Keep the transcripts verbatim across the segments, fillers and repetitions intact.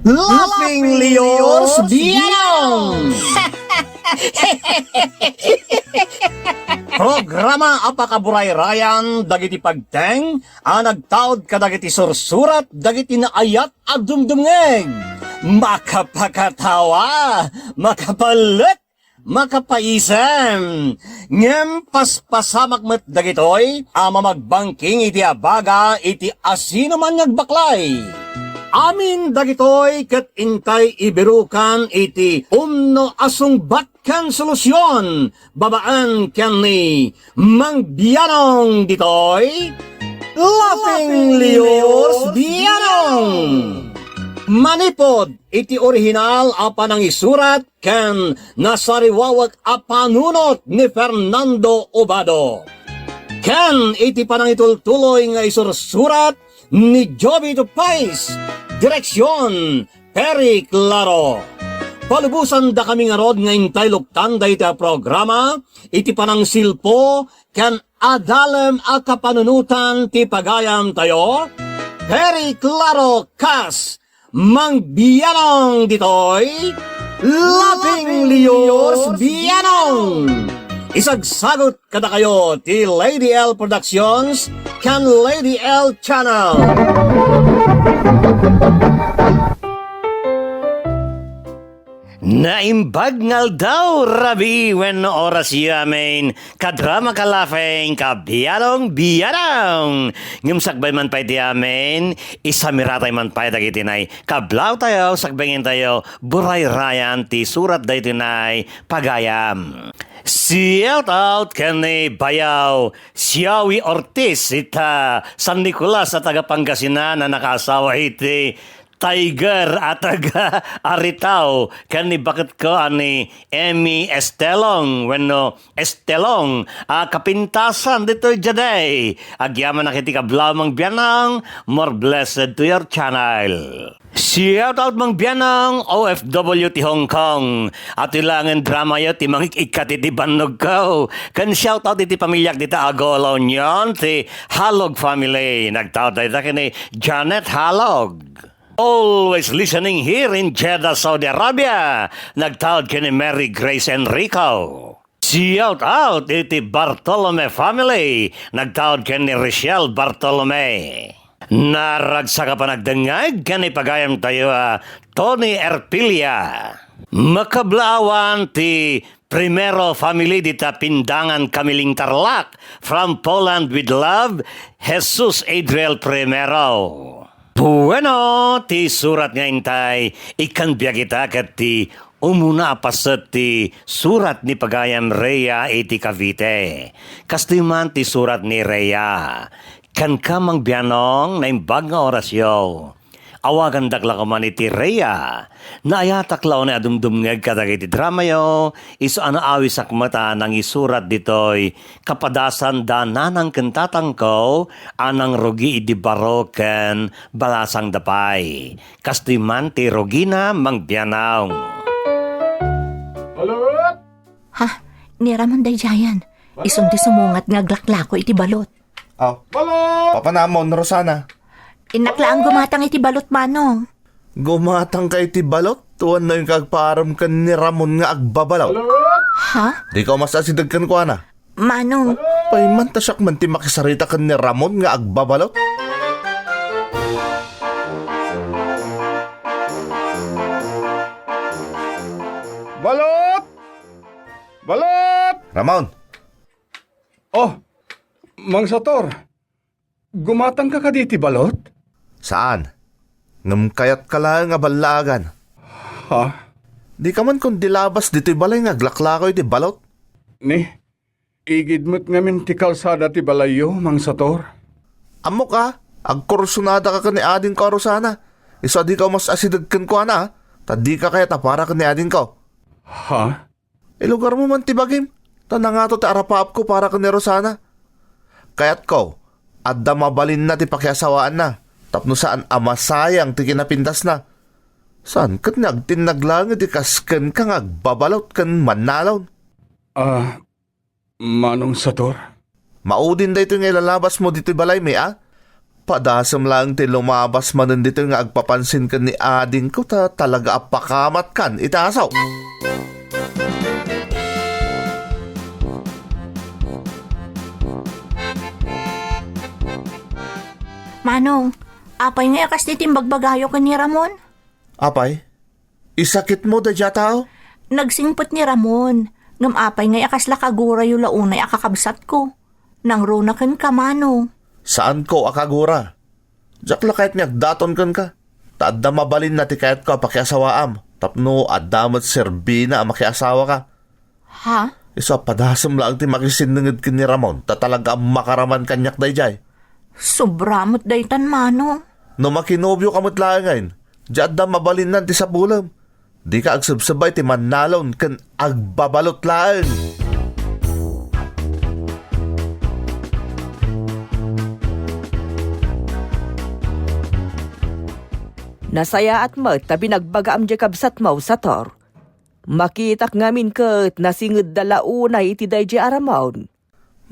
Laughing Leos Bianong! Programa a pakaburayrayan dagiti pagteng a nagtaud kadagiti sursurat dagiti naayat a dumdumngeg. Makapakatawa, makapalet, makapaisem. Ngem paspasamak met dagitoy a mamagbangking iti abaga iti asinoman nga agbaklay. Amin dagitoy ket intay ibirukan iti umno a sungbat ken solusion babaen ken ni Mang Bianong ditoy Laughing Leos Bianong. Manipod iti orihinal a panangisurat ken nasariwawek a panunot ni Fernando Obado, ken iti panangitultuloy nga isursurat ni Jovito Pais, direksion, Perry Claro. Palubosandakami ngarud nga intay luktan dayta a programa iti panangsilpo ken adalem a kapanunotan ti pagayamtayo, Perry Claro kas Mang Bianong ditoy, Laughing Leos Bianong. Isagsagot kadakayo ti Lady L Productions ken Lady L Channel. Naimbag nga aldaw, rabii wenno oras, amin. Kadrama, kalafing, kabianong, bianong! Ngem sakbay man pay ti amin, isamiratay man pay dagiti nay kablawtayo, sakbay ngatayo, burayrayan ti surat daytoy nay pagayam. Shout out ken ni Bayaw, Siawi Ortiz, ita San Nicolas a taga Pangasinan a nakaasawa iti Tiger a taga Aritao, ken ni baketko a ni Emmy Estelong wenno Estelong a kapintasan ditoy diay. Agyamanak iti kablawmo, Mang Bianong. More blessed to your channel. Shout out, Mang Bianong, O F W ti Hong Kong. Atoy laengen dramayo ti mangik-ikkat iti bannogko. Ken shout out iti pamiliak dita Agoo, La Union, ti Halog family. Nagtaud dayta ken ni Janet Halog. Always listening here in Jeddah, Saudi Arabia. Nagtaud ken ni Mary Grace Enrico. Shout out iti Bartolome family. Nagtaud ken ni Richelle Bartolome. Naragsak a panagdengngeg ken ni pagayamtayo a Tony Erpilia. Makablaawan ti Primero family dita Pindangan, Kamiling, Tarlac. From Poland with love, Jesus Adriel Primero. Bueno, ti surat nga intay, ikkan biag ita ket ti umuna a paset ti surat ni pagayam Rhea iti Cavite. Kastoy man ti surat ni Rhea. Kenka, Mang Bianong, naimbag nga orasyo. Awagandak la koman iti Rhea. Naayatak la unay a dumdumngeg kadagiti dramayo, isu a naawisak met a nangisurat ditoy kapadasan da nanang ken tatangko a nangrugi idi baro ken balasangda pay. Kastoy man ti rugina, Mang Bianong. Balot! Ha? Ni Ramon daydiayen. Isun ti sumungat nga aglaklako iti balot. Aw. Balot! Papanamon, Rosana. Innak laeng gumatang iti balot, Manong. Gumatangka iti balot? Wenno inka agpaarem ken ni Ramon nga agbabalot? Balot! Ha? Dika umas-asideg kenkuana. Manong. Pay man ta siak man ti makisarita ken ni Ramon nga agbabalot? Balot! Balot! Ramon! Oh, Mang Sator, gumatangka kadi iti balot? Saan. Ngem kayatka laeng a ballaagan. Ha? Dika man kondi labas ditoy balay nga aglaklako iti balot? Ni, igid met ngamin ti kalsada ti balayyo, Mang Sator. Ammok a, agkursunadaka ken ni adingko a Rosana. Isu a dika umas-asideg kenkuana, a, ta dika kayat a para ken ni adingko. Ha? Ilugarmo man ti bagim, ta nangato ti arapaapko para ken ni Rosana. Kayatko, adda mabalinna ti pakiasawaanna, tapno saan a masayang ti kinapintasna. Saan ket nga agtinnag laeng iti kas kenka nga agbabalot ken mannalon. Ah, Manong Sator? Maudin daytoy nga ilalabasmo ditoy balaymi, a? Padasem laeng ti lumabas manen ditoy nga agpapansin ken ni adingko ta talaga a pakamatkan iti asaw. Manong, apay nga kas ti timbagbagayo ken ni Ramon? Apay, isakitmo daydiay a tao? Nagsingpet ni Ramon. Ngem apay nga kasla kagurayo la unay a kakabsatko? Nangruna kenka, Manong. Saanko a kagura. Diak la kayat nga agdaton kenka. Ta adda mabalinna ti kayatko a pakiasawaam. Tapno adda met serbina a makiasawaka. Ha? Isu a padasem laeng ti makisinnenged ken ni Ramon, ta talaga a makaraman kaniak daydiay. Sobra met daytan, Manong. No makinobioka met laengen, diay adda mabalinnan ti sapulem. Dika agsebseba iti mannalon ken agbabalot laeng. Nasayaat met ta binagbagaam diay kabsatmo, Sator. Makitak ngamin ket nasingedda la unay iti daydiay a Ramon.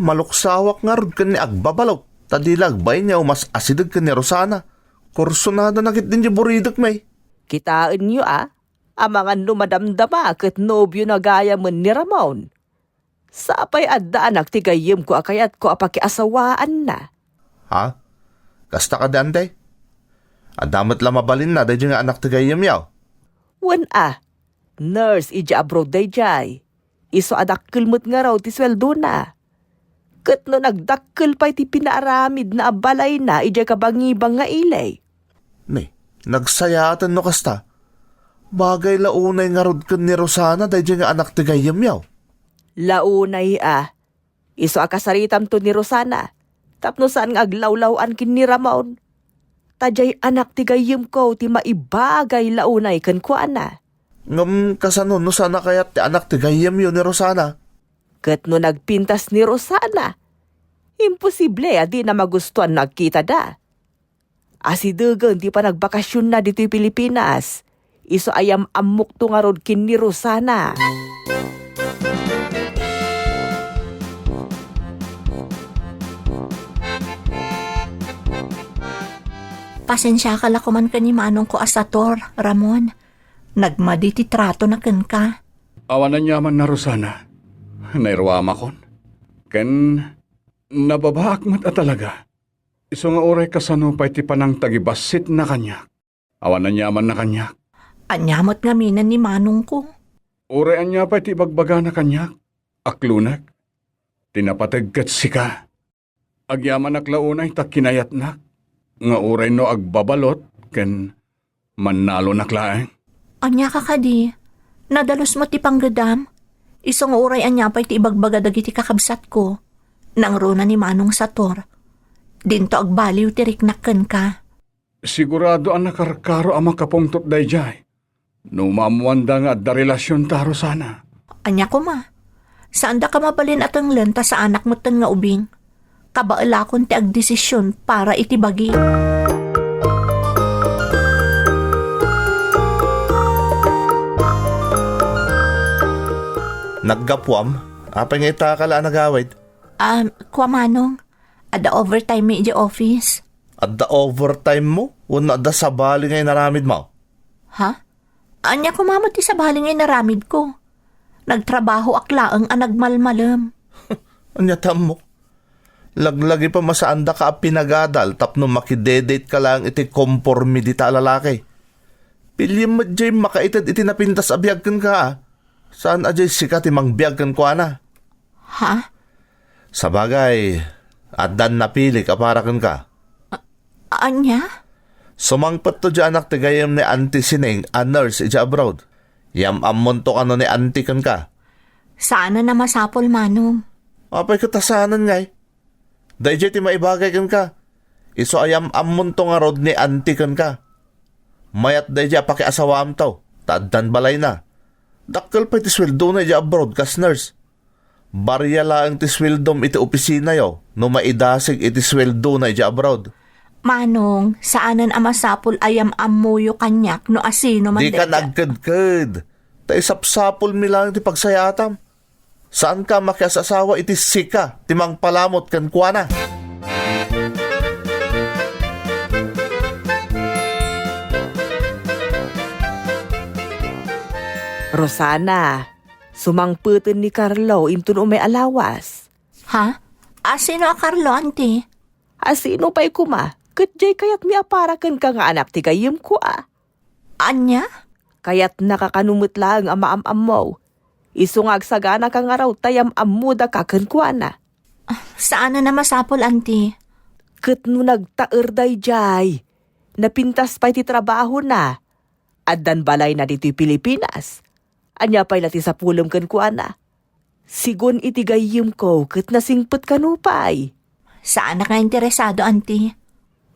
Maluksawak ngarud ken ni agbabalot, ta di la agbain nga umas-asideg ken ni Rosana. Kursunada na ketdin diay buridekmi. Kitaenyo a, amangan no madamdama ket nobiona gayamen ni Ramon. Sapay adda anak ti gayyemko a kayatko a pakiasawaanna. Ha? Kasta kadi, Ante? Adda met la mabalinna daydiay nga anak ti gayyemyo? Wen a, nurse idiay abroad daydiay. Isu a dakkel met ngarud ti sueldona. Ket no nagdakkel pay ti pinaaramidna a balayna idiay kabangibang nga ili. Ni, nagsayaaten no kasta. Bagay la unay ngarud ken ni Rosana daydiay nga anak ti gayyemyo. La unay a, isu a kasaritamto ni Rosana, tapno saan nga aglawlaw-an ken ni Ramon. Ta diay anak ti gayyemko ti maibagay la unay kenkuana. Ngem kasano no saan a kayat ti anak ti gayyemyo ni Rosana? Ket no nagpintas ni Rosana, imposible a dina magustuan no agkitada. Asidegen ti panagbakasionna ditoy Pilipinas. Isu a yam-ammokto ngarud ken ni Rosana. Pasensiaka la koman ken ni manongko a Sator, Ramon. Nagmadi ti tratona kenka. Awan aniamanna, Rosana. Nairuamakon. Ken nababaak met a talaga. Isu nga uray kasano pay ti panangtagibassitna kaniak. Awan aniamanna kaniak. Ania met ngamin ni manongko? Uray ania pay ti ibagbagana kaniak, aklonek. Ti napateg ket sika. Agyamanak la unay ta kinayatnak, nga uray no agbabalot ken mannalonak laeng. Ania ka kadi? Nadalus met ti panggedam? Isu nga uray ania pay ti ibagbaga dagiti kakabsatko, nangruna ni Manong Sator. Dinto agbaliw ti riknak kenka. Sigurado a nakarkaro a makapungtot daydiay no maammoanda nga adda relasionta, Rosana. Ania koma? Saandaka mabalin a tenglen ta saanak metten nga ubing. Kabaelakon ti agdesision para iti bagi. Naggapuam? Apay nga ita ka la a nagawid? Ah, kua manong, adda overtime mi idiay office. Adda overtime mo? Wenno adda sabali nga inaramid mo? Ha? Ania koma met ti sabali nga inaramid ko? Nagtrabahoak laeng a nagmalmalem. Ania tammo? Laglagi pa masaandaka a pinagadal tapno makidedate ka laeng iti konporme dita a lalaki. Piliem met diay makaited iti napintas a biag kenka, a. Saan a diay sika ti mangbiag kenkuana? Ha? Sabagay, addan napilik a para kenka. A-, ania? Sumangpetto diay anak ti gayyem ni Auntie Sining a nurse idiay abroad. Yam-ammonto kano ni Auntie kenka. Saanen a masapul, Manong. Apay ket a saanen ngay? Daydiay ti maibagay kenka. Isu a yam-ammonto ngarud ni Auntie kenka. Mayat daydiay a pakiasawaamto, ta addan balayna. Dakkel pay ti sueldona idiay abroad kas nurse. Baria laeng ti sueldom iti opisinayo no maidasig iti sueldona idiay abroad. Manong, saanen a masapul a yam-ammoyo kaniak no asino man daydiay. Dika nagkedked. Ta isapsapulmi laeng ti pagsayaatam. Saanka makias-asawa iti sika ti mangpalamut kenkuana. Rosana, sumangpeten ni Carlo inton umay a lawas. Ha? A, sino a Carlo, anti? A, sino pay koma? Ket diay kayatmi a para kenka nga anak ti gayyemko a. Ania? Kayatnaka kano met laeng a maam-ammo. Isu nga agsaganaka ngarud ta yam-ammodaka kenkuana. Saanen a masapul, anti. Ket no nagtaer daydiay, napintas pay ti trabahona. Addan balayna ditoy Pilipinas. Ania pay la ti sapulem kenkuana? Sigun iti gayyemko ket nasingpet kano pay. Saanak nga interesado, anti.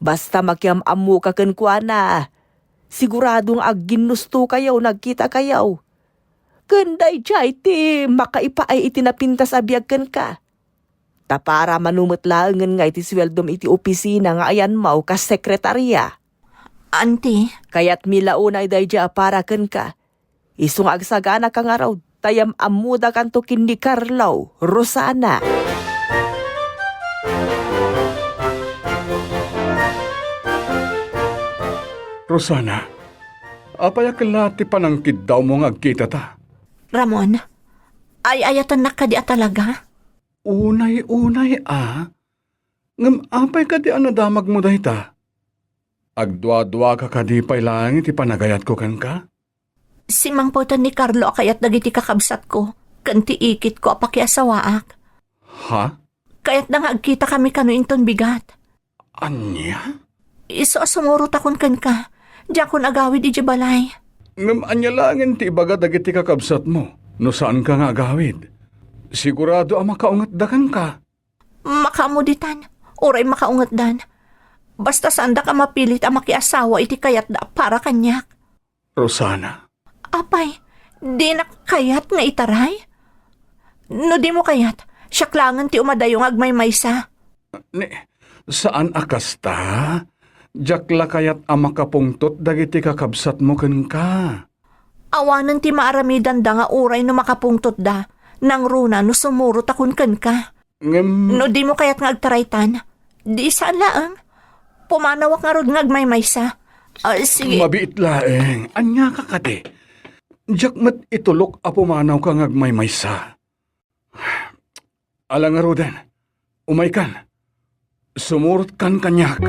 Basta makiam-ammoka kenkuana, sigurado nga agginnustokayo no agkitakayo. Ken daydiay ti makaipaay iti napintas a biag kenka. Ta para mano met laengen nga iti sueldom iti opisina nga ayanmo kas sekretaria. Anti. Kayatmi la unay daydiay a para kenka. Isu nga agsaganaka ngarud, ta yam-ammodakanto ken ni Carlo, Rosana. Rosana, apay a kella ti panangkiddawmo nga agkitata? Ramon, ay-ayatennak kadi a talaga? Unay-unay a? Ngem apay kadi a nadamagmo dayta? Agduaduaka kadi pay laeng iti panagayatko kenka? Simmangpeten ni Carlo a kayat dagiti kakabsatko ken ti ikitko a pakiasawaak. Ha? Kayatna nga agkitakami kano inton bigat. Ania? Isu a sumurotakon kenka. Diakon agawid idiay balay. Ngem ania laengen ti ibaga dagiti kakabsatmo no saanka nga agawid? Sigurado a makaungetda kenka. Makaammo ditan, uray makaungetdan. Basta saandak a mapilit a makiasawa iti kayatda a para kaniak. Rosana. Apay, dinak kayat nga itaray? No dimo kayat, siak laengen ti umadayo nga agmaymaysa. Ni, saan a kasta? Diak la kayat a makapungtot dagiti kakabsatmo kenka. Awanen ti maaramidanda nga uray no makapungtotda, nangruna no sumurotakon kenka. Ngem no dimo kayat nga agtaraytan, di saan laeng. Pumanawak ngarud nga agmaymaysa. Ah, sige. Mabiit laeng. Ania ka kadi? Diak met itulok a pumanawka nga agmaymaysa. Ala ngaruden, umaykan. Sumurotkan kaniak.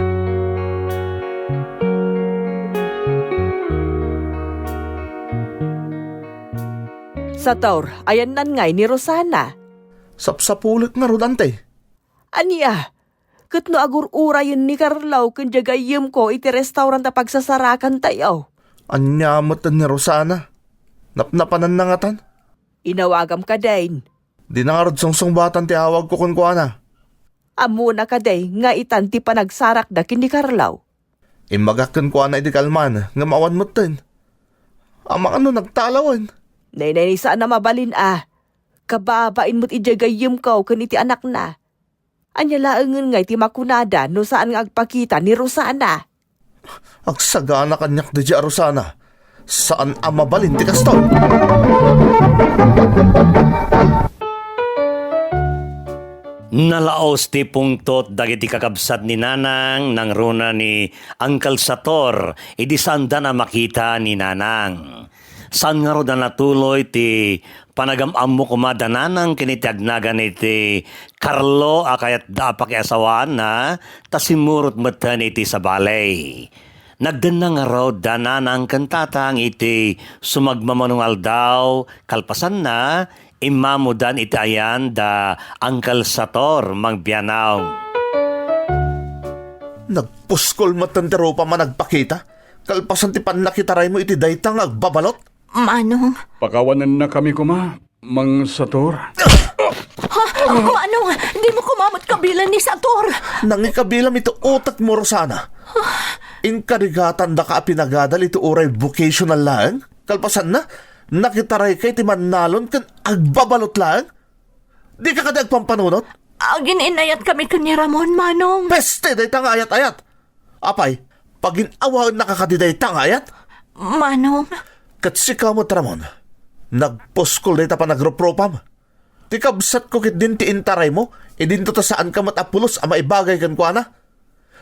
Sator, ayannan ngay ni Rosana. Sapsapulek ngarud, ante. Ania? Ket no agur-urayen ni Carlo ken diay gayyemko iti restaurant a pagsasarakantayo? Ania met ni Rosana? Napnapananna ngatan? Inawagam kadin. Dina ngarud sungsungbatan ti awagko kenkuana. Ammona kadi nga itan ti panagsarakda ken ni Carlo? Immagak kenkuana idi kalman, ngem awan metten. Amangan no nagtalawen. Naynay ni saan a mabalin a. Kababain met idiay gayyemko ken iti anakna. Ania laengen ngay ti makunada no saan nga agpakita ni Rosana? Agsagana kaniak daydiay a Rosana. Saan a mabalin ti kastoy. Nalaos ti pungtot dagiti kakabsat ni Nanang nangruna ni Uncle Sator idi saanda a makita ni Nanang. Saan ngarud a natuloy ti panagam-ammo koma da Nanang ken iti agnagan iti Carlo a kayatda a pakiasawaanna, ta simmurot metten iti sabali. Nagdenna ngarud da Nanang ken Tatang iti sumagmamano nga aldaw, kalpasanna, immamodan iti ayan da Uncle Sator mangbianaw. Nagpuskol metten ti rupam a nagpakita, kalpasan ti pannakitaraymo iti dayta nga agbabalot. Manong. Pakawanennakami koma, Mang Sator. Ha? Manong, dimo koma met kabilen ni Sator. Nangikabilam iti utekmo, Rosana. Inkarigatandaka a pinagadal iti uray vocational laeng? Kalpasanna, nakitarayka iti mannalon ken agbabalot laeng? Dika kadi agpampanunot? Agin-inayatkami ken ni Ramon, Manong. Peste dayta nga ayat-ayat! Apay, pagin-awaennaka kadi dayta nga ayat? Manong. Ket sika met, Ramon, nagpuskol dayta panagruprupam. Ti kabsatko ketdin ti intaraymo, idinto ta saanka met a pulos a maibagay kenkuana.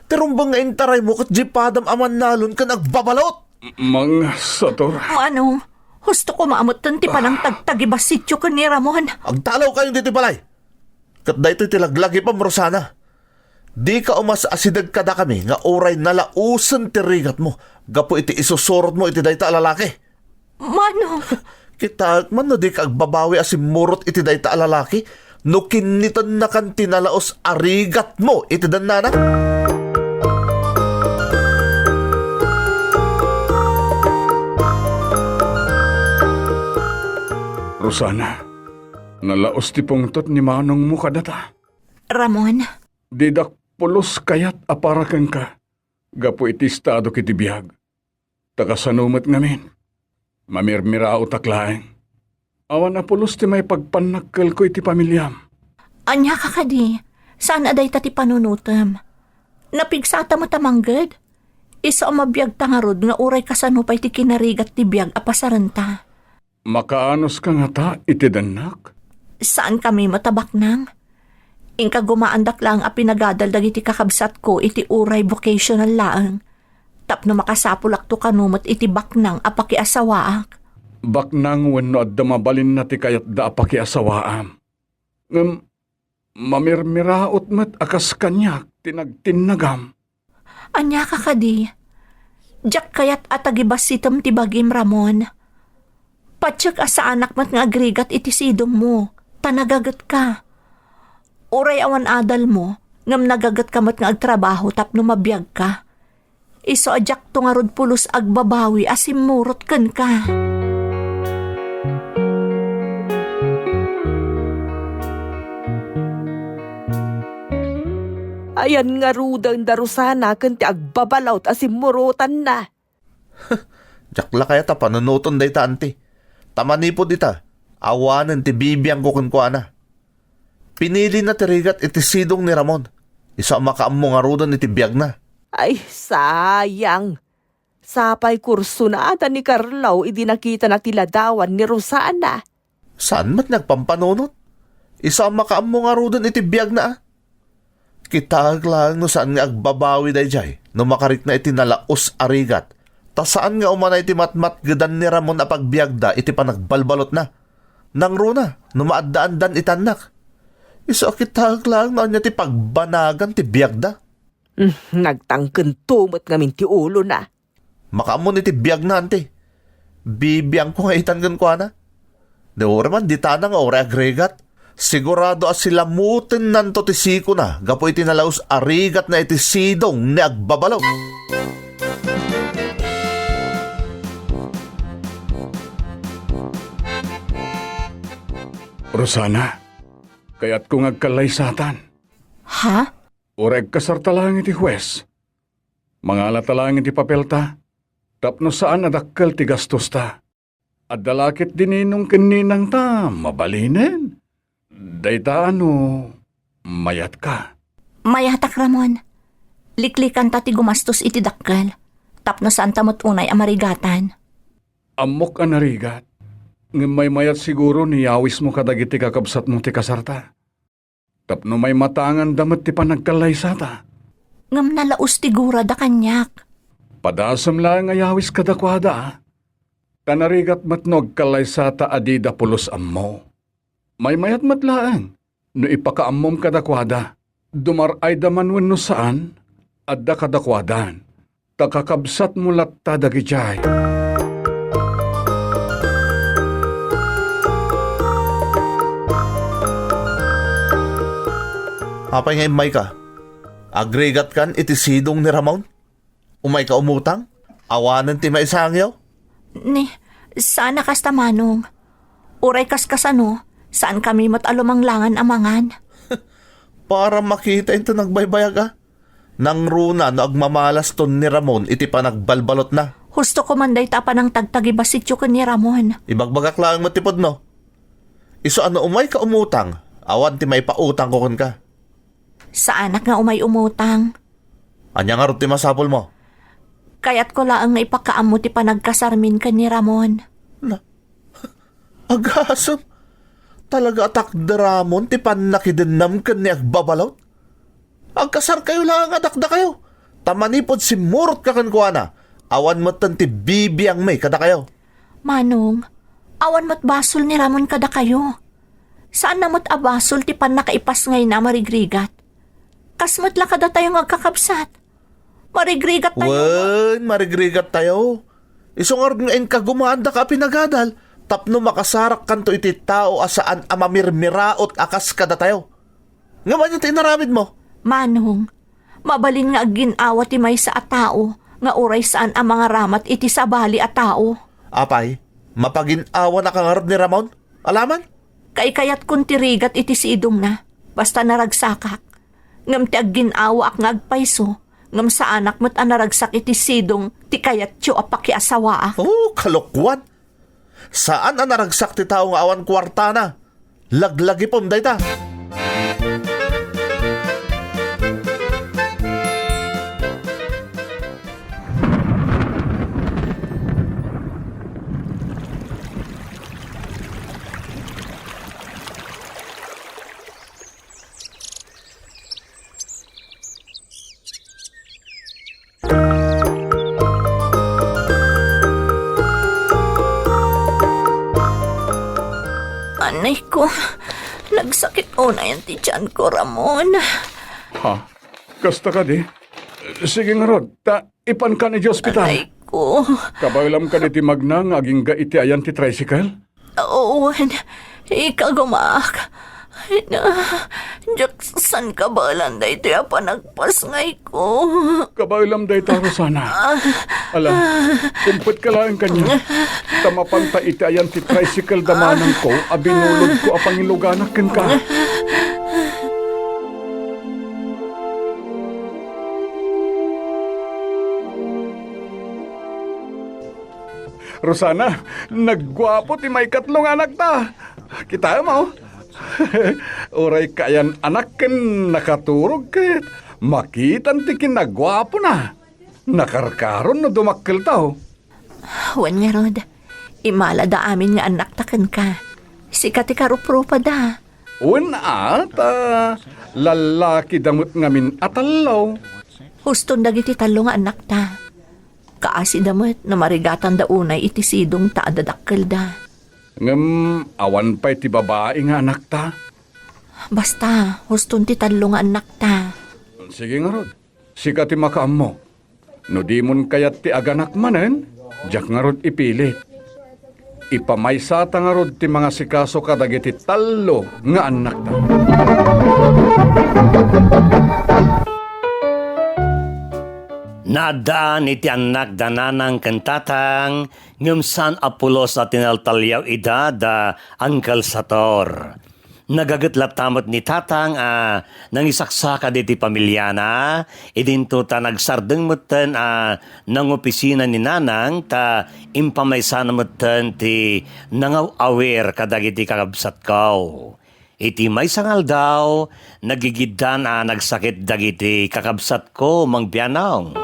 Ti rumbeng nga intaraymo ket diay padam a mannalon ken agbabalot. Mang Sator. Manong, Husto koma metten ti panangtagtagibasityo ken ni Ramon. Agtalawkayo ditoy balay. Ket daytoy ti laglagipem, Rosana. Dika umas-asideg kadakami nga uray nalaosen ti rigatmo gapu iti isusurotmo iti dayta a lalaki. Manong! Kitaek man no dika agbabawi a simmurot iti dayta a lalaki no kinnitennakan ti nalaos a rigatmo iti dennana. Rosana, nalaos ti pungtot ni manongmo kadata. Ramon. Didak pulos kayat a para kenka gapu iti estadok iti biag. Ta kasano met ngamin? Mamirmiraotak laeng. Awan a pulos ti maipagpannakkelko iti pamiliam. Ania ka kadi? Saan a dayta ti panunotem? Napigsata met a mangged? Isu a mabiagta ngarud nga uray kasano pay ti kinarigat ti biag a pasarenta. Makaanoska ngata iti dennak? Saankami met a baknang. Inka gumaandak laeng a pinagadal dagiti kakabsatko iti uray vocational laeng. Tapno makasapulakto kano met iti baknang a pakiasawaak. Baknang wenno adda mabalinna ti kayatda a pakiasawaam. Ngem mamirmiraot met a kas kaniak ti nagtinnagam. Ania ka kadi? Diak kayat a tagibasitem ti bagim, Ramon. Patiek a saanak met nga agrigat iti sidongmo, ta nagagetka. Uray awan adalmo, ngem nagagetka met nga agtrabaho tapno mabiagka. Isu a diakto ngarud pulos agbabawi a simmurot kenka. Ayan ngaruden da Rosana ken ti agbabalot a simmurotanna. Diak la kayat a panunoten dayta, anti. Ta manipud ita, awanen ti bibiangko kenkuana. Pinilina ti rigat iti sidong ni Ramon. Isu a makaammo ngaruden iti biagna. Ay, sayang. Sapay kursunada ni Carlo idi nakitana ti ladawan ni Rosana. Saan met nga agpampanunot? Isu a makaammo ngaruden iti biagna, a. Kitaek laeng no saan nga agbabawi daydiay no makarikna iti nalaos a rigat, ta saan nga umanay ti matmatgedan ni Ramon a pagbiagda iti panagbalbalotna. Nangruna no maaddaandan itannak. Isu a kitaek laeng no ania ti pagbanagan ti biagda. Hmm, nagtangkento met ngamin ti ulona. Makaammo iti biagna, anti. Bibiangko nga itan kenkuana. Di uray man ditana nga uray agrigat. Sigurado a silamutennanto ti sikona gapu iti nalaos a rigatna iti sidong ni agbabalot. Rosana, kayatko nga agkallaysatan. Ha? Uray agkasarta laeng iti hues. Mangalata laeng iti papelta, tapno saan a dakkel ti gastosta. Adda la ket di ninong ken ninangta, mabalinen. Dayta a no mayatka. Mayatak, Ramon. Liklikanta ti gumastos iti dakkel, tapno saanta met unay a marigatan. Ammok a narigat, ngem maymayat siguro ni yawismo kadagiti kakabsatmo ti kasarta. Tapno maimatanganda met ti panagkallaysata. Ngem nalaos ti gurada kaniak. Padasem laeng a yawis kadakuada, a. Ta narigat met no agkallaysata a dida pulos ammo. Maymayat met laeng no ipakaammom kadakuada. Dumar-ayda man wenno saan, adda kadakuadan. Ta kakabsatmo latta dagidiay. Apay nga immayka? Agrigatkan iti sidong ni Ramon? Umayka umutang? Awanen ti maisangyo? Ni, saan a kasta, Manong. Uray kaskasano, saankami met a lumanglangan a mangan. Para makita inton nagbaybayag, a. Nangruna no agmamalaston ni Ramon iti panagbalbalotna. Husto koma dayta a panangtagtagibasityo ken ni Ramon. Ibagbagak laeng met ti pudno. Isu a no umayka umutang, awan ti maipautangko kenka. Saanak nga umay umutang. Ania ngarud ti masapulmo? Kayatko laeng nga ipakaammo ti panagkasarmin ken ni Ramon. Na, agasem, talaga a takderamon ti pannakidennam ken ni agbabalot? Agkasarkayo laeng a dakdakayo, ta manipud simmurotka kenkuana, awan metten ti bibiangmi kadakayo. Manong, Awan met basol ni Ramon kadakayo. Saanna met a basol ti pannakaipasngayna a marigrigat. Kas met la kadatayo nga agkakabsat. Marigrigat tayo. Wen, marigrigat tayo. Isu ngarud nga inkagumaandaka a pinagadal tapno makasarakkanto iti tao a saan a mamirmiraot a kas kadatayo. Ngem ania ti inaramidmo? Manong, mabalin nga aggin-awa ti maysa a tao nga uray saan a mangaramat iti sabali a tao. Apay, mapagin-awanaka ngarud ni Ramon? Alaman? Kaykayat kon ti rigat iti sidongna, basta naragsakak. Ngem ti aggin-awaak nga agpayso, ngem saanak met a naragsak iti sidong ti kayatyo a pakiasawaak. Oh, kalokuan! Saan a naragsak ti tao nga awan kuartana. Laglagipem dayta. Anay ko, nagsakit unayen ti tiyan ko, Ramon. Ha? Kasta kadi? Sige ngarud, ta ipankan iti ospital. Anay ko. Kabaelam kadi ti magna nga agingga iti ayan ti tricycle? Wen, ikagumaak. Ay na, diak saan kabaelan daytoy a panagpasngayko. Kabaelam dayta, Rosana. Ah. Ala, impetka laeng kaniak. Ta mapanta iti ayan ti tricycle da manangko a binulodko a pangiluganak kenka. Rosana, nagguapo ti maikatlo nga anakta. Kitaem, o. Uray kaayan anak ken nakaturog ket makitam ti kinaguapona. Nakarkaron no dumakkelta, o. Wen ngarud, imalada amin nga annakta kenka. Sika ti karuprupada. Wen a, ta lallakida met ngamin a tallo. Huston dagiti tallo nga annakta. Kaasida met no marigatanda unay iti sidongta a dadakkelda. Ngem awan pay ti babai nga anakta? Basta, huston ti tallo nga annakta. Sige ngarud, sika ti makaammo. No dimon kayat ti aganak manen, diak ngarud ipilit. Ipamaysata ngarud ti mangasikaso kadagiti tallo nga annakta. Naaddaan iti annak da nanang ken tatang, ngem saan a pulos a tinaltaliaw ida da Uncle Sator. Nagaget latta met ni tatang a nangisaksakada iti pamiliana, idinto ta nagsardeng metten a nangopisina ni nanang ta impamaysana metten ti nangaw-awir kadagiti kakabsatko. Iti maysa nga aldaw, nagigiddan a nagsakit dagiti kakabsatko, Mang Bianong.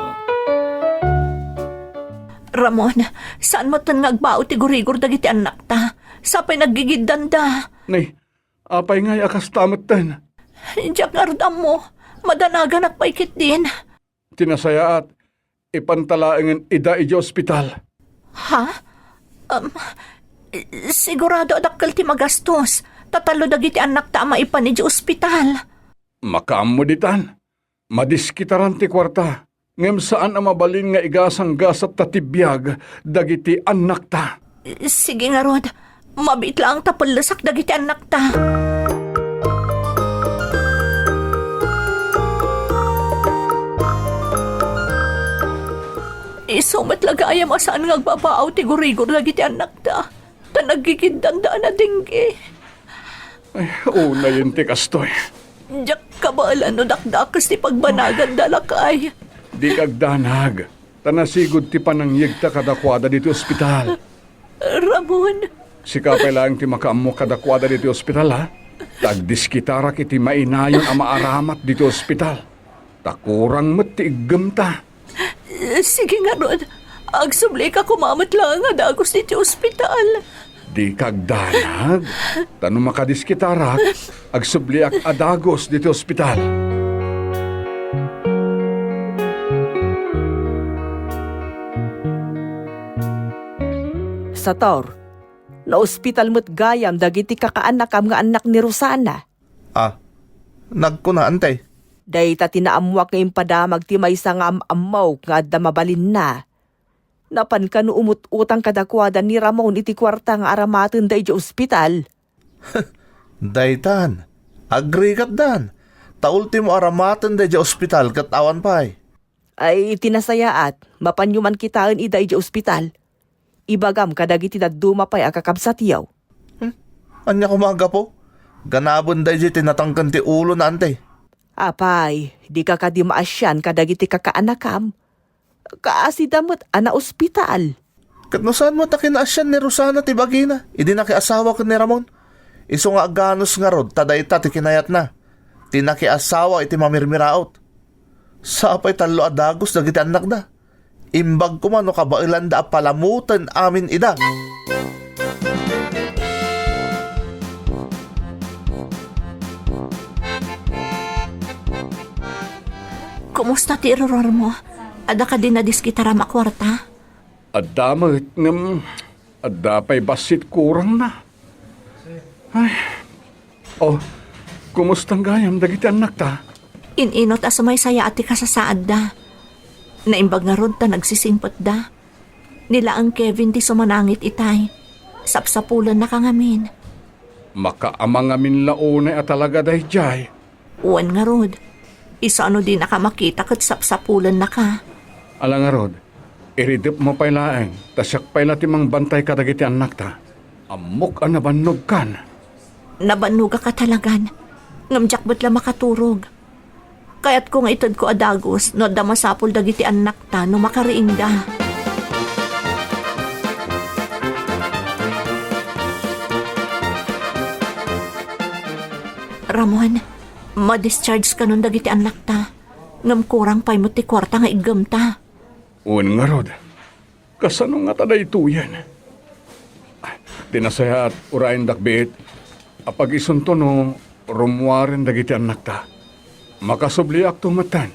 Ramon, saan metten nga agbao ti gurigor dagiti annakta? Sapay naggigiddanda. Ni, Apay ngay a kasta metten? Diak ngarud ammo. Madanaganak pay ketdin. Ti nasayaat, ipanta laengen ida idiay ospital. Ha? Um, sigurado a dakkel ti magastos. Ta tallo dagiti annakta a maipan idiay ospital. Makaammo ditan. Madiskitaran ti kuarta, ngem saan a mabalin nga igasanggasatta ti biag dagiti annakta. Sige ngarud, mabiit laeng ta pellesak dagiti annakta. Isu met la gayam a saan nga agbabaaw ti gurigor dagiti annakta. Ta naggigiddanda a nadengge. Ay, unayen ti kastoy. Diak kabaelan no dakdakes ti pagbanaganda, lakay. Dika agdanag, ta nasigud ti panangyegta kadakuada ditoy ospital. Ramon. Sika pay laeng ti makaammo kadakuada ditoy ospital, ha? Ta agdiskitarak iti mainayon a maaramat ditoy ospital. Ta kurang met ti iggemta. Sige ngarud, agsubliak a kumamet laeng a dagus iti ospital. Dika agdanag, ta no makadiskitarak, agsubliak a dagus ditoy ospital. Sator, Naospital met gayam dagiti kakaanakam nga annak ni Rosana. Ah, nagkuna, anti? Dayta ti naammoak nga impadamag ti maysa nga am-ammok nga adda mabalinna. Napan kano umut-utang kadakuada ni Ramon iti kuarta nga aramatenda idiay ospital. Daytan, agrigatdan. Ta ultimo aramatenda idiay ospital ket awan pay. Ay, iti nasayaat, mapanyo man kitaen ida idiay ospital. Ibagam kadagiti dadduma pay a kakabsatyo. Hmm? Ania koma a gapu? Ganabenda idiay ti natangken ti ulona, anti? Apay, dika kadi maasian kadagiti kakaanakam? Kaasida met a naospital. Ket no saan met a kinaasian ni Rosana ti bagina idi nakiasawa ken ni Ramon? Isu nga aganus ngarud ta dayta ti kinayatna. Ti nakiasawa iti mamirmiraot. Sapay tallo a dagus dagiti annakda. Imbag koma no kabaelanda a palamoten amin ida. Kumusta ti iruruarmo? Adda kadi nadiskitaram a kuarta? Adda met, ngem adda pay bassit kurangna. Ay. Oh, kumusta gayam dagiti annakta? In-inut a sumaysayaat ti kasasaadda. Naimbag ngarud ta nagsisingpetda. Ni laeng Kevin ti sumanangit itay. Sapsapulennaka ngamin. Makaama ngamin la unay a talaga daydiay. Wen ngarud, isano dinaka makita ket sapsapulennaka? Ala ngarud, iridepmo pay laeng, ta siak pay la ti mangbantay kadagiti annakta. Ammok a nabannogkan. Nabannogak a talagan, ngem diak met la makaturog. Kayatko nga itedko a dagus no adda masapul dagiti annakta no makariingda. Ramon, ma-discharge kanon dagiti annakta, ngem kurang pay met ti kuarta nga iggemta. Wen ngarud, kasano ngata daytoyen? Ti nasayaat, urayendak biit, apagisunto no rummuaren dagiti annakta. Makasubliakto metten.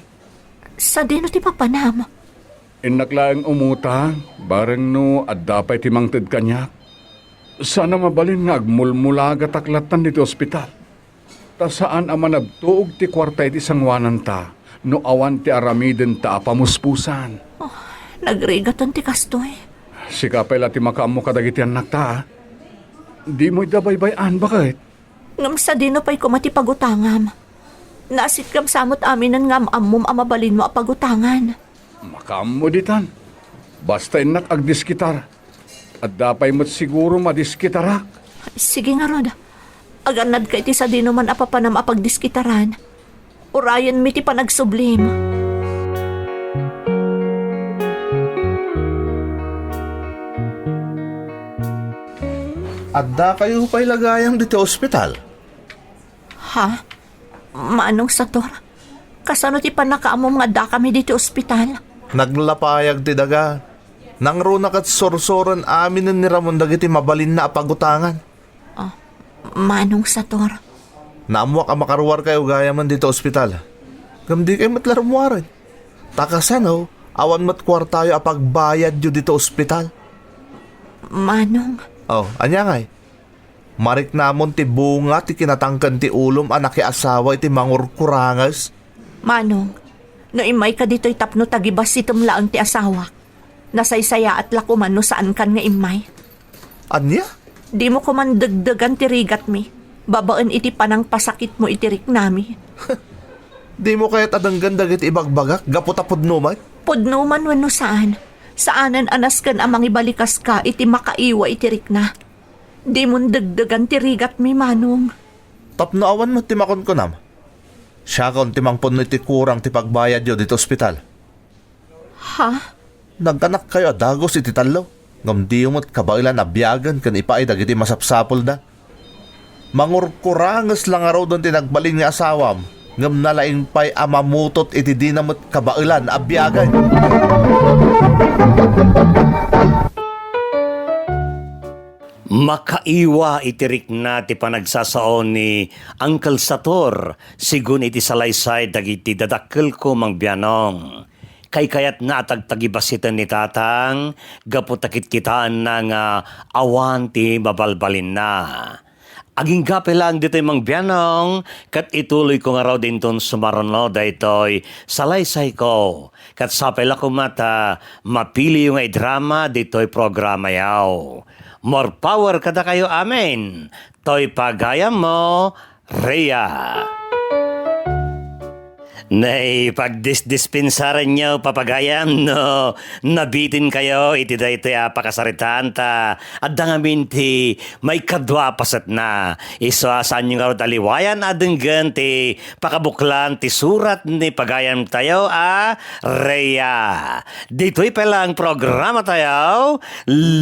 Sadino ti papanam? Innak laeng umutang, bareng no adda pay ti mangted kaniak. Saan a mabalin nga agmulmulagatak lattan ditoy ospital. Ta saan a manabtuog ti kuarta iti sangoananta no awan ti aramidenta a pamuspusan. Oh, nagrigaten ti kastoy. Sika pay la ti makaammo kadagiti annakta, a? Dimo ida baybay-an, baket? Ngem sadino pay koma ti pagutangam? Naasitkam sa met aminen nga am-ammom a mabalinmo a pagutangan. Makaammo ditan. Basta innak agdiskitar. Adda pay met siguro madiskitarak. Sige ngarud. Agannadka iti sadinoman a papanam a pagdiskitaran. Urayenmi ti panagsublim. Addakayo pay la gayam ditoy ospital? Ha? Manong Sator, kasano ti pannakaammom nga addakami ditoy ospital? Naglapayag ti daga. Nangruna ket sursuren aminen ni Ramon dagiti mabalinna a pagutangan. Ah, Manong Sator. Naammoak a makaruarkayo gayamen ditoy ospital. Ngem dikayo met la rummuaren. Ta kasano, awan met kuartayo a pagbayadyo ditoy ospital. Manong. Oh, ania ngay? Mariknamon ti bunga ti kinatangken ti ulom a nakiasawa iti mangurkuranges? Manong, no immayka ditoy tapno tagibassitem laeng ti asawak, nasaysayaat la koman no saankan nga immay. Ania? Dimo koman degdegan ti rigatmi babaen iti panangpasakitmo iti riknami. Dimo kayat a denggen dagiti ibagbagak gapu ta pudno met? Pudno man wenno saan, saanen a nasken a mangibalikaska iti makaiwa iti rikna. Dimon degdegan ti rigatmi, Manong. Tapno awan met ti makunkunam, siakon ti mangpunno iti kurang ti pagbayadyo ditoy ospital. Ha? Nagkanakkayo a dagus iti tallo, ngem diyo met kabaelan a biagen ken ipaay dagiti masapsapulda. Mangurkuranges la ngaruden ti nagbalin nga asawam, ngem nalaing pay a mamutot iti dina met kabaelan a biagen. Makaiwa iti rikna ti panagsasao ni Uncle Sator, sigun iti salaysay dagiti dadakkelko, Mang Bianong. Kaykayatna a tagtagibasiten ni Tatang gapu ta kitkitaenna nga awan ti mabalbalinna. Agingga pay laeng ditoy Mang Bianong, ket ituloyko ngarud inton sumaruno daytoy salaysayko. Ket sapay la koma ta mapiliyo nga idrama ditoy programayo. More power kadakayo amin. Toy pagayammo, Rhea. Nay, pagdisdispensaranyo, papagayam, no nabitinkayo iti daytoy a pakasaritaan ta adda ngamin ti maikadua a pasetna. Isu a saanyo ngarud a liwayan a denggen ti pakabuklan ti surat ni pagayamtayo a Rhea. Ditoy pay laeng programatayo,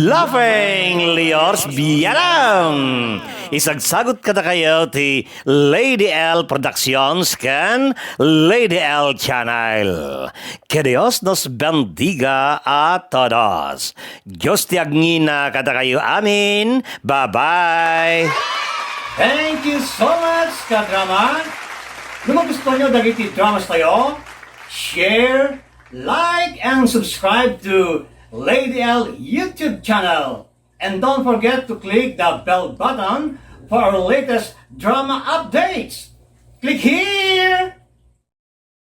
Laughing Liors Bianang. Isagsagut kadakayo ti Lady L Productions ken Lady L Channel. Que Dios nos bendiga a todos. Dios ti agngina kadakayo amin. Bye-bye. Thank you so much, kadrama. No magustuhan nyo dagiti dramas tayo, share, like, and subscribe to Lady L YouTube channel. And don't forget to click the bell button for our latest drama updates. Click here!